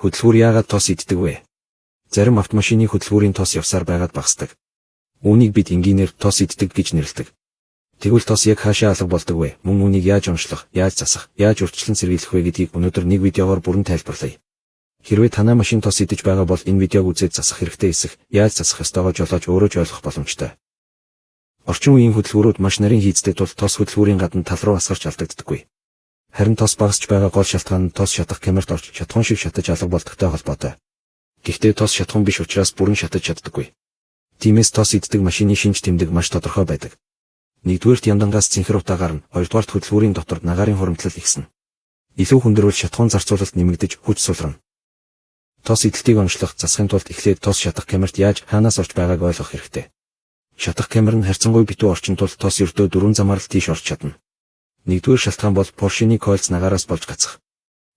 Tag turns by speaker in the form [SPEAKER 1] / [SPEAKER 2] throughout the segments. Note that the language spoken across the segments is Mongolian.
[SPEAKER 1] Хөдөлгүүр яагаад тос иддэг вэ? Зарим автомашины хөдөлгүүрийн тос явсаар байгаад багасдаг. Үүнийг бид энгийнээр тос иддэг гэж нэрлэдэг. Тэгвэл тос яг хаашаа алга болдог вэ? Мөн үүнийг яаж онцлох, яаж засах, яаж урьдчилан сэргийлэх вэ гэдгийг өнөөдөр нэг видеогоор бүрэн тайлбарлая. Хэрвээ танай машин тос идэж байгаа бол энэ видеог үзээд засах хэрэгтэй эсэх, яаж засах ёстойгоо жолоож өөрөө ч ойлгох боломжтой. Орчин үеийн хөдөлгүүрүүд маш нарийн хийцтэй тул тос хөдөлгүүрийн гадна тал руу асгарч алдагддаггүй. Харин тос багасч байгаа гол шалтгаан нь тос шатах камерт орж шатахуун шиг шатаж алга болдогтой холбоотой. Гэхдээ тос шатахуун биш учраас бүрэн шатаж чаддаггүй. Тиймээс тос иддэг машины шинж тэмдэг маш тодорхой байдаг. Нэгдүгээрт яндангаас цэнхэр утаа гарна, хоёрдугаарт хөдөлгүүрийн дотор нагаарын хуримтлал ихснэ. Илүү хүндэрвэл шатахуун зарцуулалт нэмэгдэж хүч сулрана. Тос идэлтийг онцлох, засахын тулд эхлээд тос шатах камерт яаж хаанаас орж байгааг ойлгох хэрэгтэй. Шатах камер нь харьцангуй битүү орчин тул тос ердөө дөрвөн замаар л тийш орж чадна. Нэгдүгээр шалтгаан бол поршины кольц нагаараас болж гацах.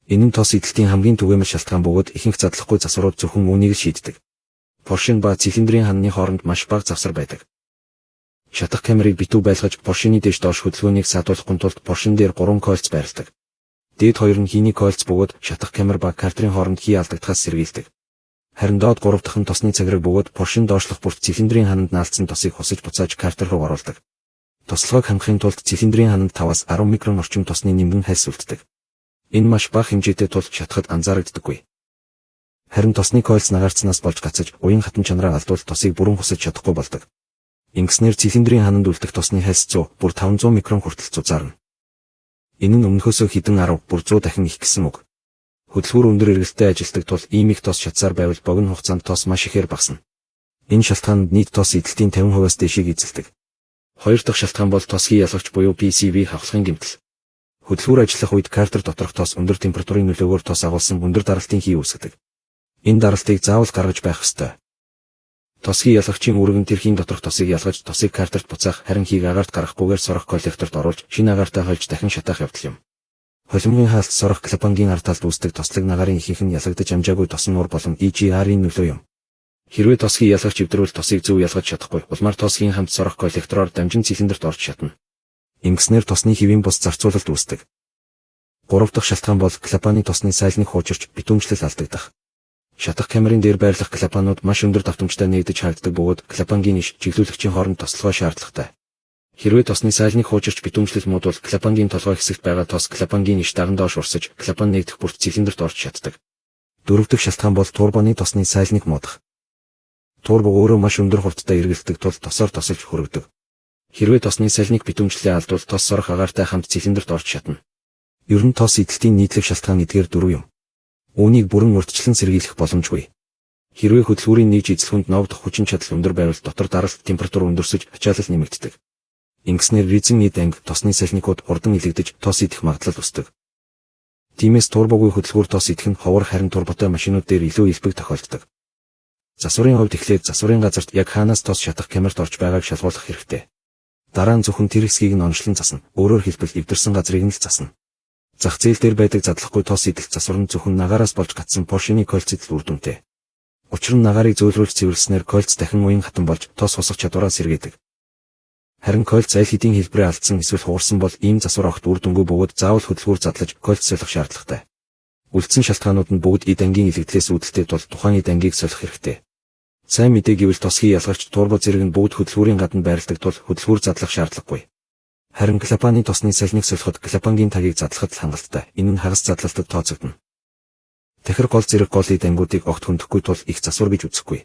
[SPEAKER 1] Энэ нь тос идэлтийн хамгийн түгээмэл шалтгаан бөгөөд ихэнх задлахгүй засварууд зөвхөн үүнийг л шийддэг. Поршин ба цилиндрийн хананы хооронд маш бага завсар байдаг. Шатах камерыг битүү байлгаж поршины дээш доош хөдөлгөөнийг саадуулахгүй тулд поршин дээр 3 кольц байрладаг. Дээд хоёр нь хийний кольц бөгөөд шатах камер ба картерын хооронд хий алдагдахаас сэргийлдэг. Харин доод 3 дахь нь тосны цагираг бөгөөд поршин доошлох бүрт цилиндрийн хананд наалдсан тосыг хусаж буцааж картер руу оруулдаг. Тослогыг хангахын тулд цилиндрийн хананд 5-аас 10 микрон орчим тосны нэмгэн хальс үлддэг. Энэ маш бага хэмжээтэй тул шатахад анзаарагддаггүй. Харин тосны кольц нагаарцнаас болж гацаж уян хатан чанараа алдвал тосыг бүрэн хусаж чадахгүй болдог. Ингэснээр цилиндрийн хананд үлдэх тосны хальс 100 бүр 500 микрон хүртэл зузаарна. Энэ нь өмнөхөөсөө хэдэн 10 бүр 100 дахин их гэсэн үг. Хөдөлгүүр өндөр эргэлттэй ажилладаг тул ийм их тос шатсаар байвал богино хугацаанд тос маш ихээр багасна. Энэ шалтгаанд нийт тос идэлтийн 50%-аас дээшийг эзэлдэг. Хоёр дахь шалтгаан бол тос хий ялгагч буюу PCV хавхлагын гэмтэл. Хөдөлгүүр ажиллах үед картер доторх тос өндөр температурын нөлөөгөөр тос агуулсан өндөр даралтын хий үүсгэдэг. Энэ даралтыг заавал гаргаж байх ёстой. Тос хий ялгагчийн үүрэг нь тэр хийн доторх тосыг ялгаж тосыг картерт буцаах, харин хийг агаарт гаргахгүйгээр сорох коллекторт оруулж шинэ агаартай хольж дахин шатаах явдал юм. Холимгын хаалт сорох клапангийн ард талд үүсдэг тослог нагаарын ихэнх нь ялгагдаж амжаагүй тосон нуур болон EGR-ийн нөлөө юм. Хэрвээ тос хий ялгагч эвдрвэл тосыг зөв ялгаж чадахгүй, улмаар тос хийн хамт сорох коллектороор дамжин цилиндрт орж шатна. Ингэснээр тосны хэвийн бус зарцуулалт үүсдэг. Гурав дахь шалтгаан бол клапаны тосны сайлныг хуучирч битүүмжлэл алдагдах. Шатах камерын дээр байрлах клапанууд маш өндөр давтамжтай нээгдэж хаагддаг бөгөөд клапангийн иш чиглүүлэгчийн хооронд тослогоо шаардлагатай. Хэрвээ тосны сайлныг хуучирч битүүмжлэл муудвал клапангийн толгой хэсэгт байгаа тос клапангийн иш даган доош урсаж клапан нээгдэх бүрт цилиндрт орж шатдаг. Дөрөв дэх шалтгаан бол турбоны тосны сайлныг муудах. Турбо өөрөө маш өндөр хурдтай эргэлддэг тул тосоор тосолж хөрөгдөг. Хэрвээ тосны сальныг битүүмжлэлээ алдвал тос сорох агаартай хамт цилиндрт орж шатна. Ер нь тос идэлтийн нийтлэг шалтгаан эдгээр дөрөв юм. Үүнийг бүрэн урьдчилан сэргийлэх боломжгүй. Хэрвээ хөдөлгүүрийн нийж эзлэхүнд новдох хүчин чадал өндөр байвал дотор даралт температур өндөрсөж ачаалал нэмэгддэг. Ингэснээр резин эд анги тосны сальникууд хурдан илэгдэж тос идэх магадлал өсдөг. Тиймээс турбогүй хөдөлгүүр тос идэх нь ховор, харин турботой машинууд дээр илүү элбэг тохиолддог. Засварын хувьд эхлээд засварын газарт яг хаанаас тос шатах камерт орж байгааг шалгуулах хэрэгтэй. Дараа нь зөвхөн тэр хэсгийг нь онцлон засна. Өөрөөр хэлбэл эвдэрсэн газрыг нь л засна. Зах зээл дээр байдаг задлахгүй тос идэлт засвар нь зөвхөн нагаараас болж гацсан поршины кольцэд л үр дүнтэй. Учир нь нагаарыг зөөлрүүлж цэвэрлснээр кольц дахин уян хатан болж тос хусах чадвараа сэргээдэг. Харин кольц аль хэдийн хэлбэрээ алдсан эсвэл хугарсан бол ийм засвар огт үр дүнгүй бөгөөд заавал хөдөлгүүр задлаж кольц солих шаардлагатай. Үлдсэн шалтгаанууд нь бүгд эд ангийн илэгдлээс үүдэлтэй тул тухайн эд ангийг солих хэрэгтэй. Сайн мэдээ гэвэл тос хий ялгагч турбо зэрэг нь бүгд хөдөлгүүрийн гадна байрладаг тул хөдөлгүүр задлах шаардлагагүй. Харин клапаны тосны сальныг солиход клапангийн тагийг задлахад л хангалттай. Энэ нь хагас задлалтад тооцогдоно. Тахир гол зэрэг гол эд ангиудыг огт хөндөхгүй тул их засвар гэж үзэхгүй.